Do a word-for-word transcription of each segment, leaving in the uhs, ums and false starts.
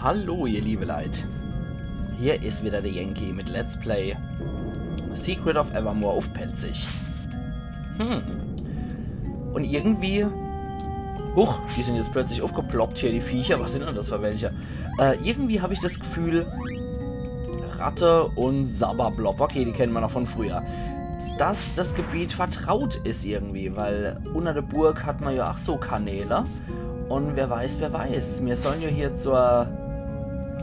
Hallo, ihr liebe Leit. Hier is wieder der Yankee mit Let's Play Secret of Evermore uff Pälzisch. Hm. Und irgendwie... Huch, die sind jetzt plötzlich uffgeploppt hier, die Viecher. Was sind denn das für welche? Äh, irgendwie hab ich das Gefühl, Ratte und Sabberblob, okay, die kennen wir noch von früher, dass das Gebiet vertraut is irgendwie, weil unter der Burg hat man ja auch so Kanäle. Und wer weiß, wer weiß. Wir sollen ja hier zur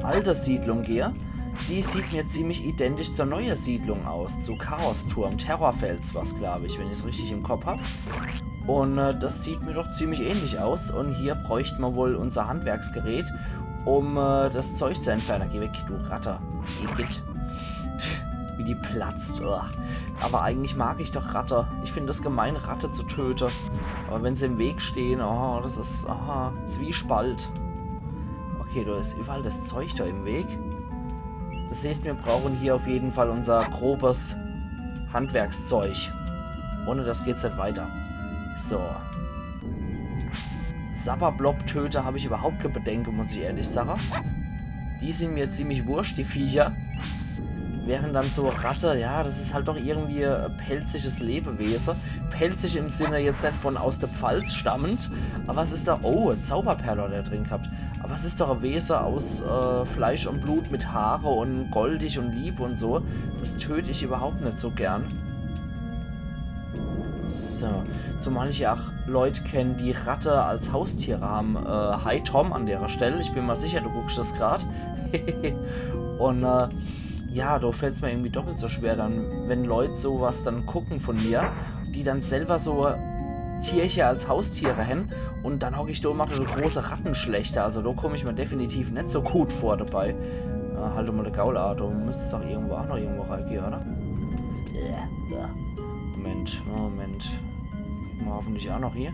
alten Siedlung gehen. Die sieht mir ziemlich identisch zur neuen Siedlung aus, zu Chaosturm, Terrorfels was, glaub ich, wenn ich's richtig im Kopf hab. Und äh, das sieht mir doch ziemlich ähnlich aus. Und hier bräuchte man wohl unser Handwerksgerät, um äh, das Zeug zu entfernen. Geh weg, du Ratte. Igitt. Wie die platzt. Uah. Aber eigentlich mag ich doch Ratte. Ich finde es gemein, Ratte zu töten. Aber wenn sie im Weg stehen, oh, das ist, aha, Zwiespalt. Okay, da ist überall das Zeug da im Weg. Das heißt, wir brauchen hier auf jeden Fall unser grobes Handwerkszeug. Ohne das geht's nicht weiter. So. Sabberblob-Töter hab ich überhaupt kein Bedenken, muss ich ehrlich sagen. Die sind mir ziemlich wurscht, die Viecher. Während dann so Ratte, ja, das ist halt doch irgendwie ein pälzisches Lebewesen. Pälzisch im Sinne jetzt nicht von aus der Pfalz stammend, aber es ist da, oh, eine Zauberperle hat er drin gehabt. Aber es ist doch ein Wesen aus äh, Fleisch und Blut mit Haare und goldig und lieb und so. Das töte ich überhaupt nicht so gern. So, zumal ich ja auch Leute kenne, die Ratte als Haustiere haben. Äh, hi Tom an der Stelle, ich bin mal sicher, du guckst das grad. Und äh, ja, da fällt's mir irgendwie doppelt so schwer dann, wenn Leute sowas dann gucken von mir, die dann selber so Tierche als Haustiere haben und dann hock ich da und mach da so große Rattenschlächte. Also da komm ich mir definitiv nicht so gut vor dabei. Äh, halt mal der Gaul an, da müsste es auch irgendwo auch noch irgendwo reingehen, oder? Moment, Moment. Gucken wir hoffentlich auch noch hier.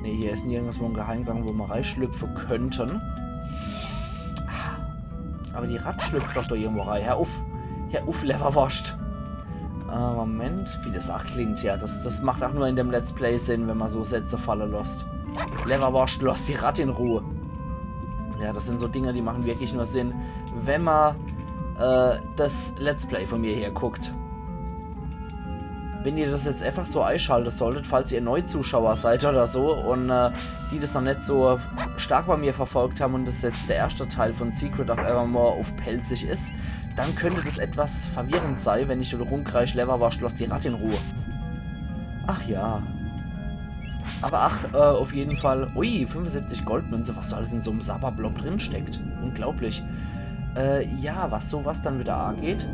Ne, hier ist nirgendwo ein Geheimgang, wo wir reinschlüpfen könnten. Aber die Ratt schlüpft doch da irgendwo rein. Hör uff. Hör uff, Leberwurst. Äh, Moment, wie das auch klingt, ja. Das, das macht auch nur in dem Let's Play Sinn, wenn man so Sätze fallen lässt. Leberwurst, lass die Ratt in Ruhe. Ja, das sind so Dinge, die machen wirklich nur Sinn, wenn man äh, das Let's Play von mir hier guckt. Wenn ihr das jetzt einfach so einschalten solltet, falls ihr Neuzuschauer seid oder so und äh, die das noch nicht so stark bei mir verfolgt haben und das jetzt der erste Teil von Secret of Evermore auf Pälzisch ist, dann könnte das etwas verwirrend sein, wenn ich da rumkreisch, Leberwurst, lass die Ratt in Ruhe. Ach ja. Aber ach, äh, auf jeden Fall, ui, fünfundsiebzig Goldmünze, was da alles in so einem Sabberblob drinsteckt. Unglaublich. Äh, ja, was sowas dann wieder angeht,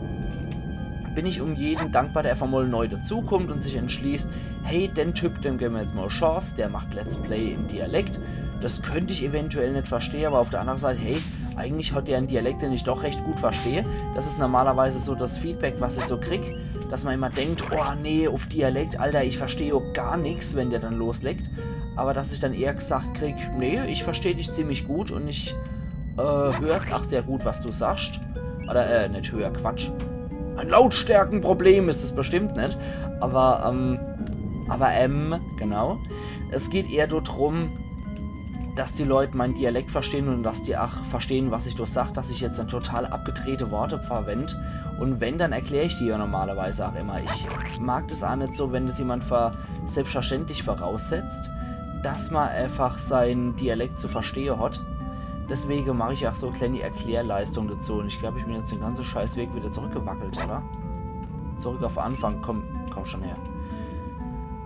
bin ich um jeden dankbar, der einfach mal neu dazukommt und sich entschließt, hey, den Typ, dem geben wir jetzt mal eine Chance, der macht Let's Play im Dialekt. Das könnte ich eventuell nicht verstehen, aber auf der anderen Seite, hey, eigentlich hat der einen Dialekt, den ich doch recht gut verstehe. Das ist normalerweise so das Feedback, was ich so krieg, dass man immer denkt, oh nee, auf Dialekt, Alter, ich verstehe auch gar nichts, wenn der dann loslegt. Aber dass ich dann eher gesagt krieg, nee, ich verstehe dich ziemlich gut und ich äh, hör's auch sehr gut, was du sagst. Oder, äh, nicht höher, Quatsch. Ein Lautstärkenproblem ist es bestimmt nicht. Aber, ähm, aber, ähm, genau. Es geht eher drum, dass die Leute meinen Dialekt verstehen und dass die auch verstehen, was ich da sag, dass ich jetzt dann total abgedrehte Worte verwend. Und wenn, dann erkläre ich die ja normalerweise auch immer. Ich mag das auch nicht so, wenn das jemand ver selbstverständlich voraussetzt, dass man einfach seinen Dialekt zu verstehen hat. Deswegen mache ich auch so kleine Erklärleistung dazu. Und ich glaube, ich bin jetzt den ganzen Scheißweg wieder zurückgewackelt, oder? Zurück auf Anfang. Komm, komm schon her.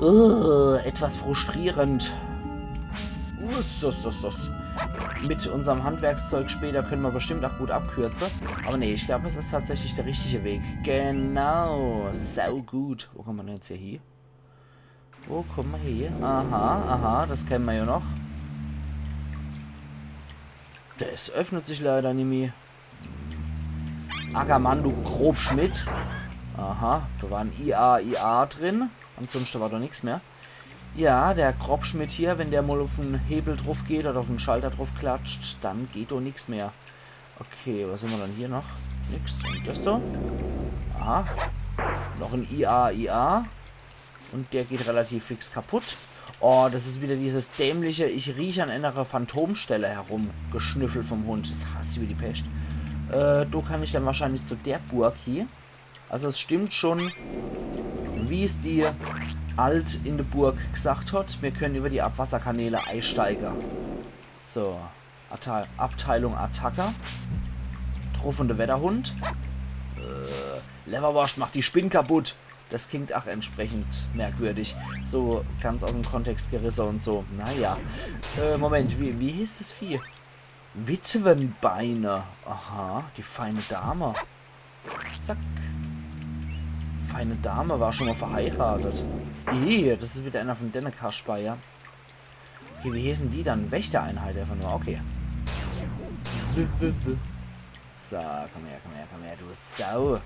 Äh, etwas frustrierend. Uss, uss, uss, uss. Mit unserem Handwerkszeug später können wir bestimmt auch gut abkürzen. Aber nee, ich glaube, es ist tatsächlich der richtige Weg. Genau. Sau gut. Wo kommen wir denn jetzt hier hin? Wo kommen wir hier? Aha, aha, das kennen wir ja noch. Das öffnet sich leider nimmi. Ackermann, du Grobschmidt. Aha, da war ein I A, I A drin. Ansonsten war da nichts mehr. Ja, der Grobschmidt hier, wenn der mal auf den Hebel drauf geht oder auf den Schalter drauf klatscht, dann geht da nichts mehr. Okay, was haben wir dann hier noch? Nix. Und das da? Aha. Noch ein I A, I A. Und der geht relativ fix kaputt. Oh, das is wieder dieses dämliche, ich riech an enere Phantomstelle herumgeschnüffel vom Hund. Das hass ich wie die Pescht. Äh, do kann ich dann wahrscheinlich zu der Burg hie. Also es stimmt schon, wie's die Alt in de Burg gesagt hat, mir können über die Abwasserkanäle eisteige. So, Atta Abteilung Attacke. Truffende Wetterhund. Äh, Lewwerworscht macht die Spinn kaputt. Das klingt ach entsprechend merkwürdig. So ganz aus dem Kontext gerisse und so. Naja. Äh, Moment, wie, wie hieß das Vieh? Witwenbeine. Aha, die feine Dame. Zack. Feine Dame war schon mal verheiratet. Ih, das is wieder einer von denne Kasper, ja. Okay, wie hießen die dann? Wächtereinheit einfach nur, okay. W, w, w. So, komm her, komm her, komm her, du Sau.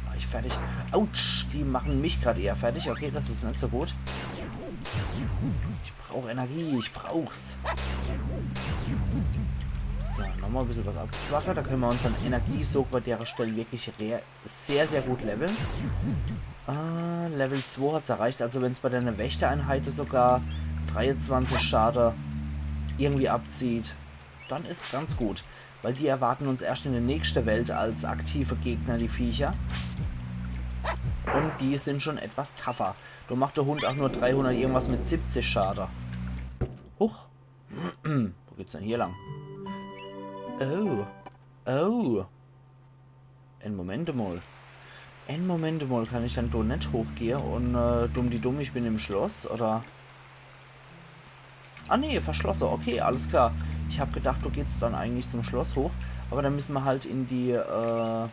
Mach ich fertig. Autsch, die machen mich grad eher fertig. Okay, das is net so gut. Ich brauch Energie, ich brauch's. So, nochmal e bissel was abzwacke. Da können wir unseren Energiesog bei der Stelle wirklich re sehr, sehr gut leveln. Ah, Level zwei hat's erreicht. Also wenn's bei der Wächtereinheit sogar dreiundzwanzig Schade irgendwie abzieht, dann is ganz gut. Weil die erwarten uns erst in der nächsten Welt als aktive Gegner, die Viecher. Und die sind schon etwas tougher. Da macht der Hund auch nur dreihundert irgendwas mit siebzig Schade. Huch. Wo geht's denn hier lang? Oh. Oh. En Moment mal. En Moment mal, kann ich dann do net hochgehe und, äh, dumm die dumm, ich bin im Schloss, oder? Ah nee, verschlosse, okay, alles klar. Ich hab gedacht, du gehst dann eigentlich zum Schloss hoch, aber dann müssen wir halt in die, äh,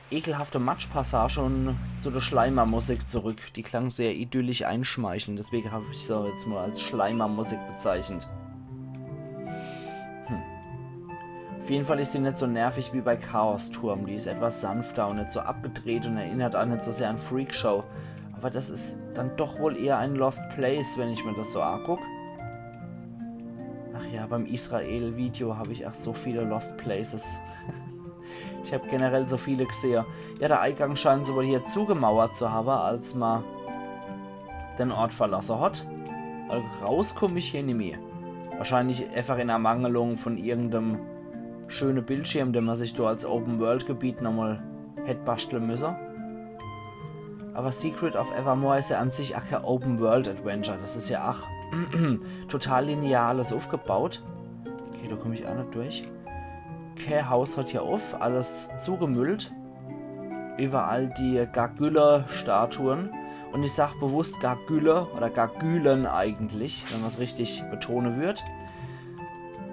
ekelhafte Matschpassage und zu der Schleimermusik zurück. Die klang sehr idyllisch einschmeichelnd, deswegen hab ich sie jetzt mal als Schleimermusik bezeichnet. Hm. Auf jeden Fall is sie net so nervig wie bei Chaos-Turm. Die is etwas sanfter und net so abgedreht und erinnert auch net so sehr an Freak Show. Aber das is dann doch wohl eher ein Lost Place, wenn ich mir das so anguck. Ach ja, beim Israel-Video hab ich auch so viele Lost Places. Ich hab generell so viele gesehe. Ja, der Eingang scheinen sie wohl hier zugemauert zu haben, als man den Ort verlasse hat. Weil raus komm ich hier nimmi. Wahrscheinlich einfach in Ermangelung von irgendeinem schönen Bildschirm, den man sich do als Open-World-Gebiet nochmal hätt bastle müsse. Aber Secret of Evermore is ja an sich auch kein Open-World-Adventure. Das is ja auch total linear alles aufgebaut. Okay, da komm ich auch net durch. Kein Haus hat hier auf, alles zugemüllt. Überall die Gargülle-Statuen. Und ich sag bewusst Gargülle oder Gargülen eigentlich, wenn man's richtig betone würd.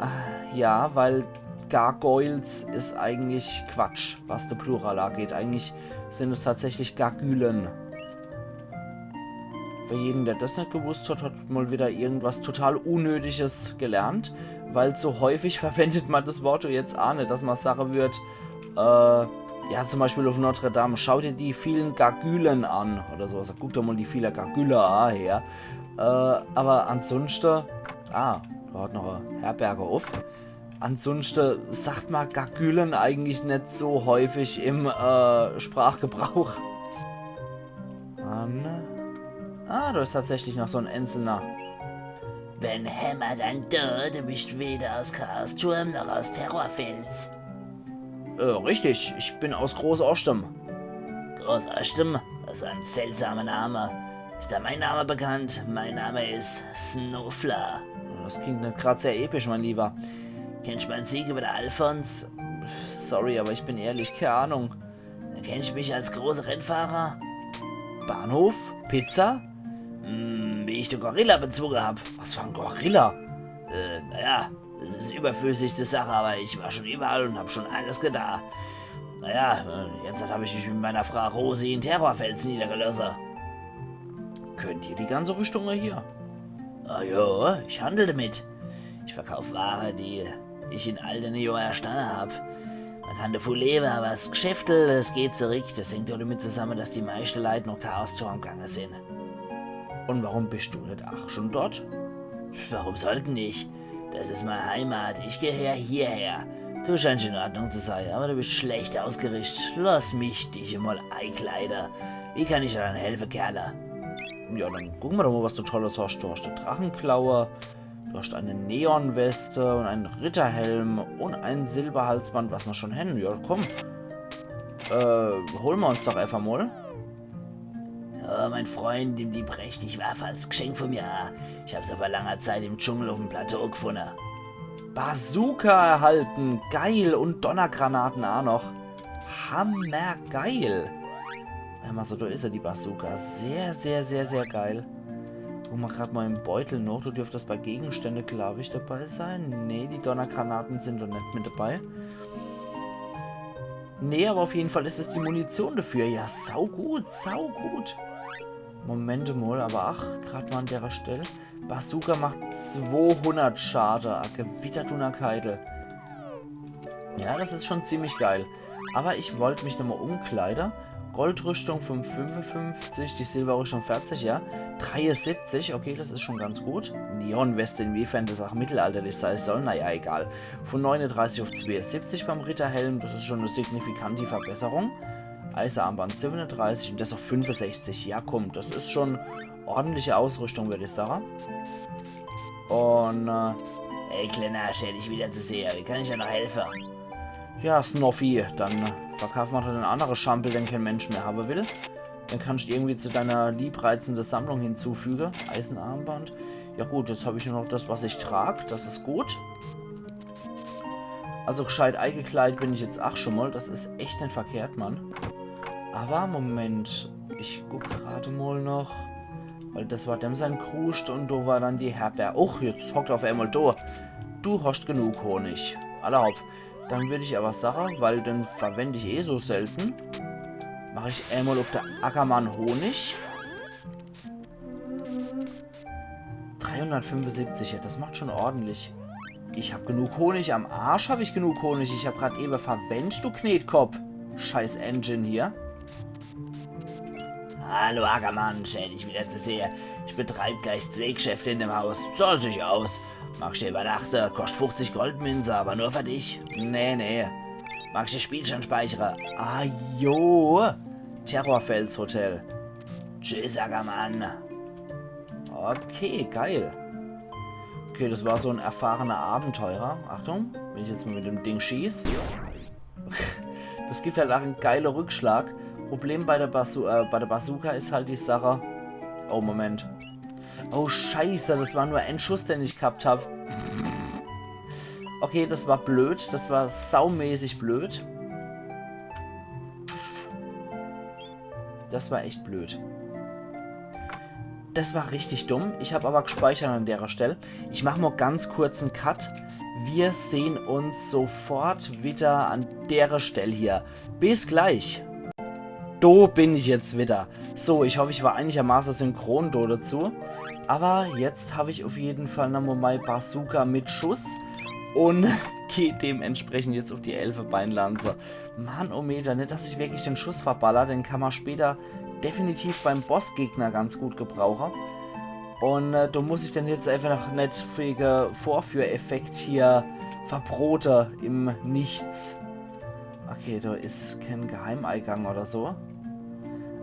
Ah, ja, weil Gargoyles is eigentlich Quatsch, was de Plural angeht. Eigentlich sind es tatsächlich Gargülen. Für jeden, der das net gewusst hat, hat mal wieder irgendwas total Unnötiges gelernt, weil so häufig verwendet man das Wort jetzt auch net, dass man sagen würd, äh, ja, zum Beispiel auf Notre Dame, schau dir die vielen Gargülen an oder sowas. Guck dir mal die vielen Gargüle an her. Äh, aber ansonsten, ah, da hat noch eine Herberge auf. Ansonsten sagt man Gargülen eigentlich net so häufig im, äh, Sprachgebrauch. Mann. Ah, da is tatsächlich noch so ein einzelner. Ben Hammer, dein Tod, du bist weder aus Chaos Turm noch aus Terrorfels. Äh, richtig, ich bin aus Großostem. Großostem? Das ist ein seltsamer Name. Ist da mein Name bekannt? Mein Name ist Snowfla. Das klingt net grad sehr episch, mein Lieber. Kennst du meinen Sieg über der Alphons? Sorry, aber ich bin ehrlich, keine Ahnung. Kennst du mich als große Rennfahrer? Bahnhof? Pizza? Hm, wie ich den Gorilla bezwungen hab. Was für ein Gorilla? Äh, naja, es ist überflüssig zu sagen, aber ich war schon überall und hab schon alles getan. Naja, äh, jetzt hab ich mich mit meiner Frau Rosi in Terrorfels niedergelassen. Könnt ihr die ganze Rüstung hier? Ah ja, ich handel damit. Ich verkauf Ware, die ich in all den Jahren erstanden hab. Man kann davon leben, aber das Geschäftel, das geht zurück. Das hängt auch damit zusammen, dass die meisten Leute nach Chaos Turm gegangen sind. Und warum bist du nicht auch schon dort? Warum sollten ich? Das ist meine Heimat. Ich gehöre hierher. Du scheinst in Ordnung zu sein, aber du bist schlecht ausgerüstet. Lass mich dich mal einkleiden. Wie kann ich dir dann helfen, Kerle? Ja, dann gucke mer doch mol, was du Tolles hoscht. Du hoscht e Dracheklaue, du hoscht e Neonweste un e Ritterhelm un e Silberhalsband, was mer schun hän. Ja, komm. Äh, hole mer uns doch äfach mol. Oh, mein Freund, nimm die prächtig Waffe als Geschenk von mir. Ich hab se vor langer Zeit im Dschungel uffm Plateau gefunne. Bazooka erhalten. Geil. Un Donnergranate aa noch. Hammergeil. Wart mol, so, do is er, die Bazooka. Sehr, sehr, sehr, sehr geil. Gucke mer grad mol im Beutel noch. Do dürft das bei Gegenstände, glaab ich, dabei sei. Nee, die Donnergranate sin do net mit dabei. Nee, awwer uff jeden Fall is es die Munition dafür. Ja, saugut, saugut. Moment mol, awwer ach, grad mol an dere Stell. Bazooka macht zwohunnert Schade. Ah, Gewitterdunnerkeidel. Ja, das is schun ziemlich geil. Awwer ich wollt mich nochmol umkleide. Goldrüschtung fünf fünfundfünfzig, die Silberrüschtung vierzig, ja. Dreiesiebzig, okay, das is schun ganz gut. Neonweste, inwiefern das aa mittelalterlich sei soll, naja, egal. Von neunedreißig uff zweesiebzig beim Ritterhelm, das is schun e signifikante Verbesserung. Eisearmband siebenedreißig un das uff fünfesechzig. Ja, komm, das is schun ordentliche Ausrüschtung, würd ich sage. Un, äh, hey, Klenner, schää dich widder zu sehe. Wie kann ich der noch helfe? Ja, Snoffi, dann verkaaf mer doch den annere Schampel, den kee Mensch mehr hawwe will. Den kannsch irgendwie zu deiner liebreizende Sammlung hinzufüge. Eisenarmband. Ja gut, jetzt hab ich nur noch das, was ich trag. Das is gut. Also gescheit eigekleidt bin ich jetzt ach schun mol. Das is echt net verkehrt, Mann. Awwer Moment, ich guck grad mol noch. Weil das war dem sein Kruscht un do war dann die Herberg. Och, jetzt hockt er uff emol do. Du hoscht genug Honig. Alla hopp. Dann würd ich awwer sage, weil den verwend ich eh so selte, mach ich emol uff de Ackermann Honig. Dreihundertfünfundsiebzig, ja, das macht schun ordentlich. Ich hab genug Honig, am Arsch hab ich genug Honig. Ich hab grad ewe verwendt, du Knetkopp. Scheiß Engine hier. Hallo Ackermann, schää dich widder zu sehe. Ich betreib gleich zwee Geschäfte in dem Haus. Zahlt sich aus. Magsch hier iwwernachte? Koscht fuchzig Goldminze, awwer nur für dich. Nee, nee. Magsch de Spielstand speichere? Ah, jo. Terrorfels Hotel. Tschüss, Ackermann. Okay, geil. Okay, das war so en erfahrener Abenteurer. Achtung, wenn ich jetzt mol mit dem Ding schieß. Das gibt halt ach en geile Rückschlag. Problem bei der Bazoo-, äh, bei der Bazooka is halt die Sache. Oh, Moment. Oh, scheiße, das war nur en Schuss, den ich gehabt hab. Okay, das war blöd. Das war saumäßig blöd. Das war echt blöd. Das war richtig dumm. Ich hab awwer gespeichert an dere Stell. Ich mach mol ganz kurz en Cut. Mir sehn uns sofort widder an dere Stell hier. Bis gleich. Do bin ich jetzt widder. So, ich hoff, ich war einigermaße synchron do dazu. Awwer jetzt hab ich uff jeden Fall nochmol mei Bazooka mit Schuss un geh dementsprechend jetzt uff die Elfebeinlanze. Mann, oh Meter, net, dass ich wirklich den Schuss verballer, den kann mer später definitiv beim Bossgegner ganz gut gebrauche. Un, äh, do muss ich den jetzt einfach net wege Vorführeffekt hier verbrote im Nichts. Okay, do is kee Geheimeigang oder so.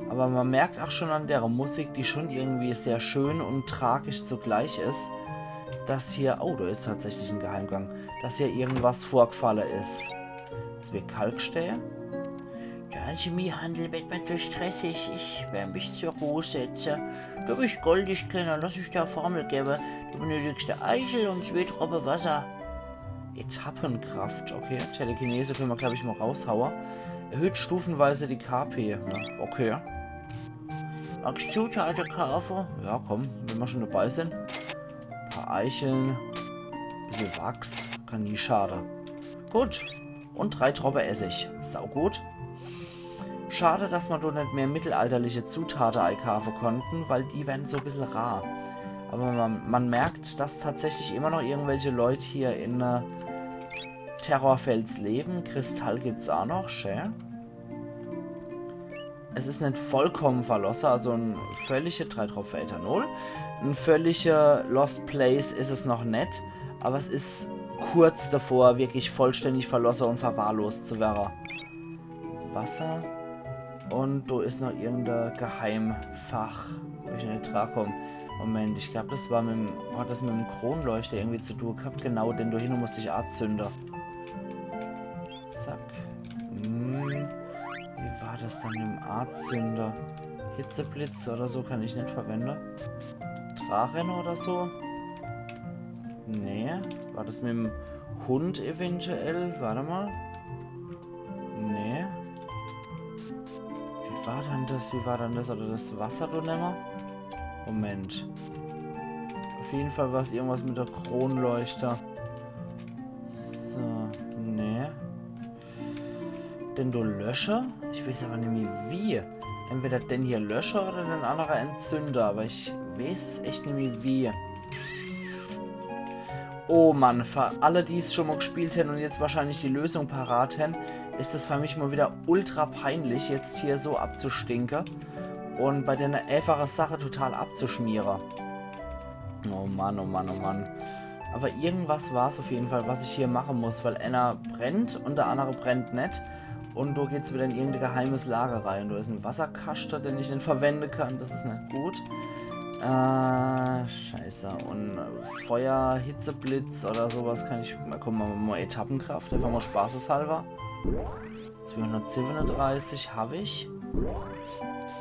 Awwer mer merkt ach schun an dere Musik, die schun irgendwie sehr schön un tragisch zugleich is, dass hier, oh, do is tatsächlich en Geheimgang, dass hier irgendwas vorgefalle is. Zwee Kalkstää. Der Alchemiehandel werd mer zu stressig. Ich wer mich zur Ruh setze. Du bisch goldig, Klenner, lass dich de Formel gewwe. Du benötigsch e Eichel un zwee Droppe Wasser. Etappenkraft, okay. Telekinese könne mer, glaab ich, mol raushaue. Erhöht stufenweise die K P. Ja, okay. Magsch Zutate kaafe? Ja, komm, wenn mer schun dabei sin. Paar Eicheln, bissel Wachs, kann nie schade. Gut. Un drei Droppe Essig. Saugut. Schade, dass mer do net mehr mittelalterliche Zutate eikaafe konnten, weil die werre so bissel rar. Awwer mer, mer merkt, dass tatsächlich immer noch irgendwelche Leut hier in, äh, Terrorfels lebe. Kristall gibt's ach noch, schä. Es is net vollkomme verlosse, also en völlige, drei Tropfe Ethanol. En völlige Lost Place is es noch net, awwer es is kurz davor, wirklich vollständig verlosse un verwahrlost zu werre. Wasser. Un do is noch irgende Geheimfach. Wo ich net dra komm. Moment, ich glaub, das war mit dem, hat das mit dem Kronleuchter irgendwie zu tun gehabt. Genau, denn do hinne musst ich azünde. Zack. Hm. Wie war das dann mit dem Azünder? Hitzeblitz oder so kann ich net verwende. Drache oder so? Nee. War das mit dem Hund eventuell? Warte mal. Nee. Wie war dann das? Wie war dann das? Oder das Wasser do nimmer? Moment. Auf jeden Fall war's irgendwas mit der Kronleuchter. So, nee. Den do lösche? Ich weiß aber nimmi wie. Entweder den hier lösche oder den annere entzünde, aber ich weiß es echt nimmi wie. Oh Mann, für alle, die's schon mal gespielt hen und jetzt wahrscheinlich die Lösung parat hen, is es für mich mal wieder ultra peinlich, jetzt hier so abzustinke und bei denne einfache Sache total abzuschmiere. Oh Mann, oh Mann, oh Mann. Aber irgendwas war's auf jeden Fall, was ich hier mache muss, weil einer brennt und der andere brennt net. Und do geht's wieder in irgendein geheimes Lager rein. Do is en Wasserkaschte, den ich net verwende kann. Das is net gut. Äh, scheiße. Und Feuer, Hitzeblitz oder sowas kann ich. Na komm, mache mer mal Etappenkraft. Einfach mal spaßeshalber. Zweihundertsiebenunddreißig hab ich.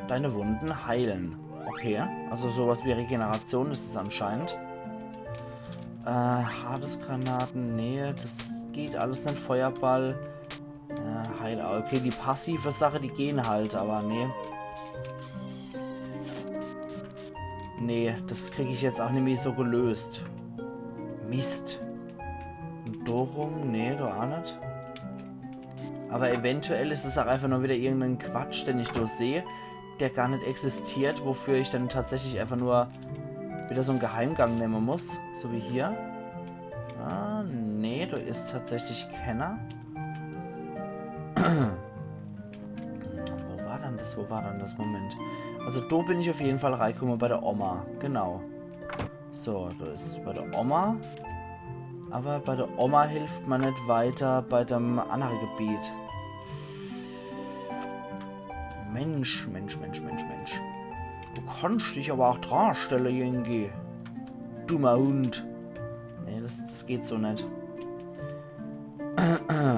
Deine Wunden heilen. Okay, also sowas wie Regeneration is es anscheinend. Äh, Hades-Granaten, nee, das geht alles net. Feuerball. Äh, Heil, okay, die passive Sache, die gehen halt, aber nee. Nee, das krieg ich jetzt auch nimmi so gelöst. Mist. Und do rum? Nee, do auch net. Aber eventuell is es auch einfach nur wieder irgendein Quatsch, den ich do seh, der gar net existiert, wofür ich dann tatsächlich einfach nur wieder so en Geheimgang nemme muss. So wie hier. Ah, nee, do is tatsächlich kenner. Wo war dann das? Wo war dann das? Moment. Also do bin ich auf jeden Fall reikumme bei der Oma. Genau. So, do is bei der Oma. Aber bei der Oma hilft mer net weiter bei dem annere Gebiet. Mensch, Mensch, Mensch, Mensch, Mensch. Du kannst dich aber auch dra stelle, Jengi. Dummer Hund. Nee, das, das geht so net.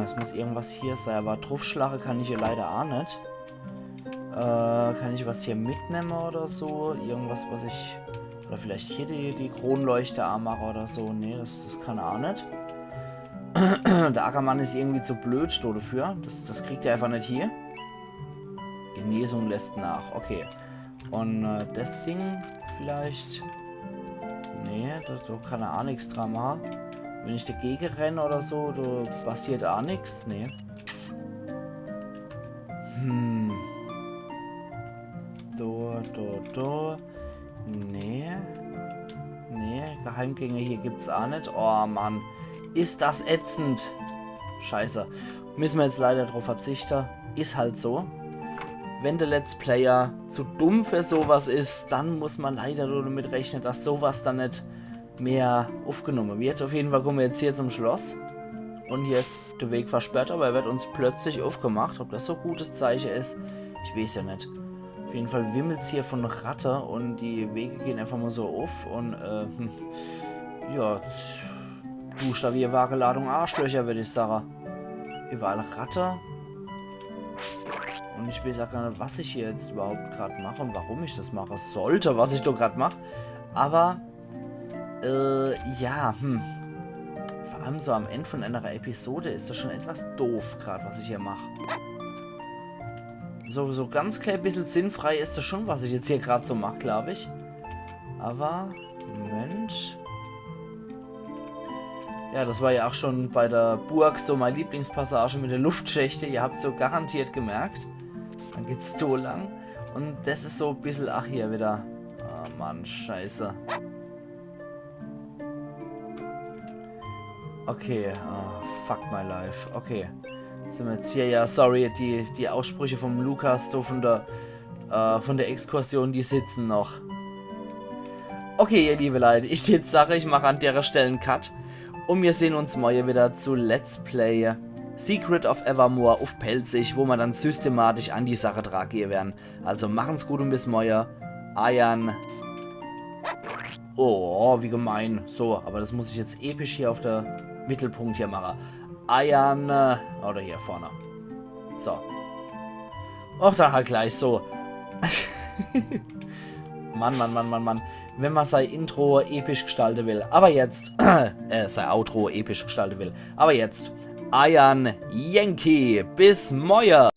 Es muss irgendwas hier sei, aber druffschlache kann ich hier leider auch net. Äh, kann ich was hier mitnemme oder so? Irgendwas, was ich. Oder vielleicht hier die, die Kronleuchter anmache oder so. Nee, das, das kann er auch net. Der Ackermann is irgendwie zu blöd do dafür. Das, das kriegt er einfach net hier. Genesung lässt nach. Okay. Und äh, das Ding vielleicht. Nee, da, da kann er auch nix dran machen. Wenn ich dagegen renne oder so, da passiert auch nix. Nee. Hm. Do, do, do. Nee. Nee, Geheimgänge hier gibt's auch net. Oh Mann. Is das ätzend. Scheiße. Müssen wir jetzt leider drauf verzichten. Is halt so. Wenn der Let's Player zu dumm für sowas is, dann muss man leider nur damit rechnen, dass sowas dann net mehr aufgenommen wird. Auf jeden Fall kommen wir jetzt hier zum Schloss. Und hier is der Weg versperrt, aber er wird uns plötzlich aufgemacht. Ob das so gutes Zeichen is, ich weiß ja net. Auf jeden Fall wimmelt's hier von Ratte und die Wege gehen einfach mal so auf und, äh, hm, ja, z-, duster wie e Wageladung Arschlöcher, würd ich sagen. Überall Ratte. Und ich weiß auch gar net, was ich hier jetzt überhaupt grad mache und warum ich das mache sollte, was ich da grad mach. Aber, äh, ja, hm. Vor allem so am End von einer Episode is das schon etwas doof, grad was ich hier mach. So, so ganz klein bissel sinnfrei is das schon, was ich jetzt hier grad so mach, glaub ich. Aber, Moment. Ja, das war ja auch schon bei der Burg so meine Lieblingspassage mit der Luftschächte. Ihr habt's so garantiert gemerkt. Dann geht's so lang. Und das is so e bissel, ach, hier wieder. Oh Mann, scheiße. Okay, oh, fuck my life. Okay. Sind wir jetzt hier? Ja, sorry, die, die Aussprüche vom Lukas, do von der, äh, von der Exkursion, die sitzen noch. Okay, ihr liebe Leute, ich tät sage, ich mach an dere Stell en Cut. Und wir sehen uns morje wieder zu Let's Play Secret of Evermore auf Pälzisch, wo wir dann systematisch an die Sache dran gehen werden. Also machen's gut und bis morje. Eiern. Oh, wie gemein. So, aber das muss ich jetzt episch hier auf der Mittelpunkt hier mache. Eiern. Äh, oder hier vorne. So. Och, dann halt gleich so. Mann, Mann, Mann, Mann, Mann. Wenn man sei Intro episch gestalte will. Aber jetzt. Äh, sei Outro episch gestalte will. Aber jetzt. Eiern Yankee. Bis morje.